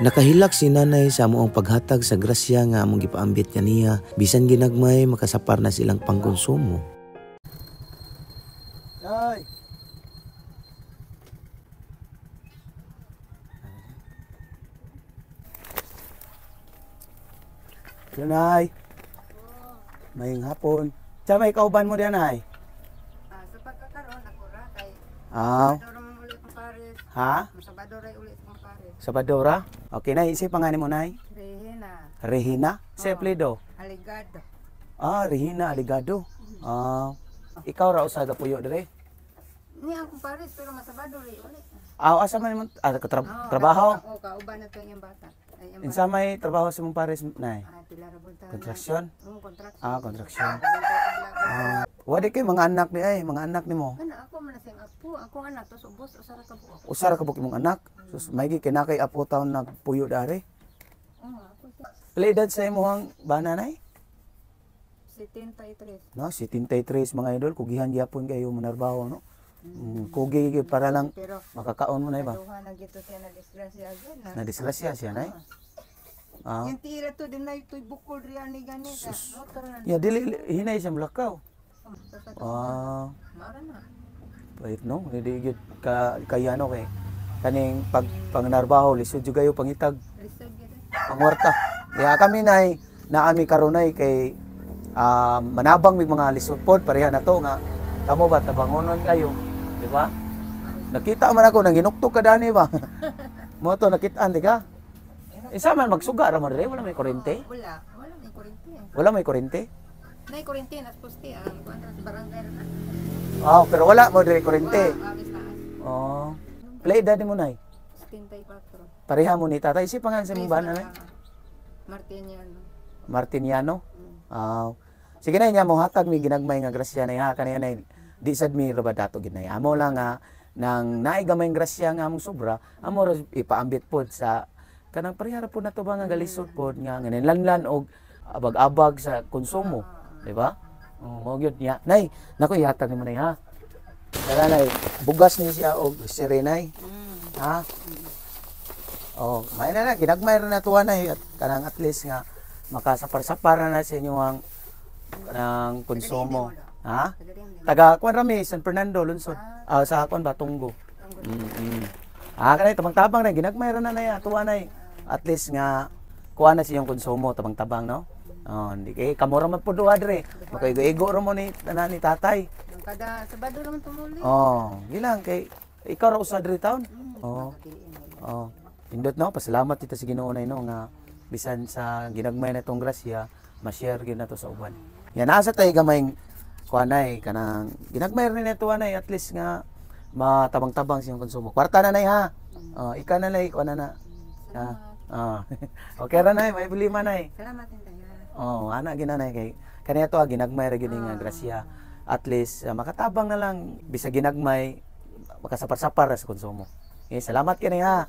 Nakahilak si nanay sa amoang paghatag sa grasya nga among gipaambit kaniya, bisan ginagmay makasapar na silang pangkonsumo. Ay. Nay. Maying hapon. Sa may kauban mo diyan, ay? Ah, sa pagkakaroon ako ra kay Ah, Sabador man uli akong pares. Ha? Sabador ay uli akong pares. Sabadora? Okay, nay, isip pa nga ni mo, nay. Rehina, Regina? Sa apelyido? Aligado. Ah, Regina Aligado. Ah, ikaw ra usa ka puyo dire. Ni akong pares pero masabador ay uli. Ah, asa man mo Oo, trabaho? Oo, kauban na to yung bata. Ay, ang Insa may trabaho sa mong pares, nay? Ah, tila ra bunta. Construction? Oo, contraction. Ah, construction. Ah, wadi kay mga anak ni ay, mga anak nimo. Kana ako man na siyang apo, akong anak to ubos usa ra ka buok. Usa ra ka buok imong anak. Sus, maigi kay na kay apo taon nagpuyo dari. Oo, ako siya. Pila edad sa imong bana, nay? 73. No, 73, mga idol, kugihan gyapon kayo manarbaho, no. Kugi gyud para lang Pero makakaon mo na ba. duha na gito siya na disgrasya agad na. Na disgrasya siya, nay. Ah. Yung tira to din na ito'y bukol riyan ni gani ka. Motor na. Ya dili hinay siya mulakaw. Sa Ah, Maura na. pait no, hindi gyud ka kaya no kay kaning pag pangnarbaho lisod jud kayo pangitag Lisod gyud. pangwarta. Ya kami nay naami karunay kay manabang mig mga lisod pod pareha na to nga kamo ba tabangonon kayo, di ba? Nakita man ako nang ginuktok ka dani ba. Mo to nakitaan di ka. Isa man magsuga ra man dire, wala may kuryente. Wala, wala may kuryente. Wala may kuryente. Nay kuryente nas poste ang kuan sa barangay ra na. Ah, pero wala mo dire kuryente. Wala, awis taas. Oh. Play edad mo nay. 74. Pareha mo ni tatay si pangalan sa imong bana nay. Martiniano. Martiniano. Ah. Sige na niya mo hatag mi ginagmay nga grasya na ha kaniya nay. Di sad mi ra ba dato gid nay. Amo lang nga nang naay gamay grasya nga among sobra, amo ra ipaambit pod sa kanang pareha ra pod nato ba nga galisod pod nga nganlanlan og abag-abag sa konsumo, di ba? Oh, mao gyud niya. Nay, nako ihatag nimo nay ha. Tara nay, bugas ni siya og sirenay. Ha? Oh, may na na ginagmay ra na tuwa nay at kanang at least nga makasapar-sapar na na sa inyong kanang konsumo. Ha? Taga kuan rami San Fernando, Lungsod. Ah, sa kuan ba Tunggo. Ah, kanay tabang-tabang na ginagmay ra na nay tuwa nay. At least nga kuan na siyang konsumo tabang-tabang no. Oh, hindi kay kamura man pud duha dire. Makaigo-igo ra mo ni tanan ni tatay. Ang kada Sabado naman tumuli. Oh, gilang kay ikaw ra usa diri taon. Oh. Oh. Pindot no, pasalamat kita sa Ginoo nay no nga bisan sa ginagmay na tong grasya, ma-share gyud nato sa uban. Yan asa tay gamay kuanay kanang ginagmay rin nato anay at least nga matabang-tabang siyang konsumo. Kwarta na nay ha. Oh, ika na nay kuan na na. Ah. Oh. Okay ra nay, may problema nay. Salamat din tayo. Oh, ana ginanay kay kaniya to ginagmay ra gyud nga grasya. At least makatabang na lang bisag ginagmay makasapar-sapar ra sa konsumo. Okay, salamat kini ha.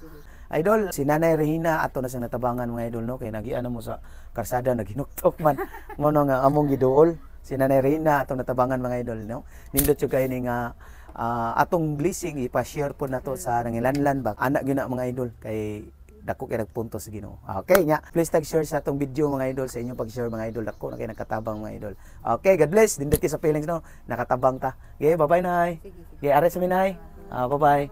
Idol, si Nanay Regina ato na siyang natabangan mga idol no kay nagian mo sa karsada naghinuktok man. Ngono nga among giduol si Nanay Regina ato natabangan mga idol no. Nindot jud kay ni nga atong blessing ipa-share po nato sa nangilanlan ba. Anak gyud na mga idol kay dako kay nagpunto sa Ginoo. Okay nya. Please tag share sa atong video mga idol sa inyong pag-share mga idol dako na kay nakatabang mga idol. Okay, God bless. Dindot kay sa feelings no. Nakatabang ta. Okay, bye-bye nay. Sige, sige. Okay, are sa minay. Ah, bye-bye.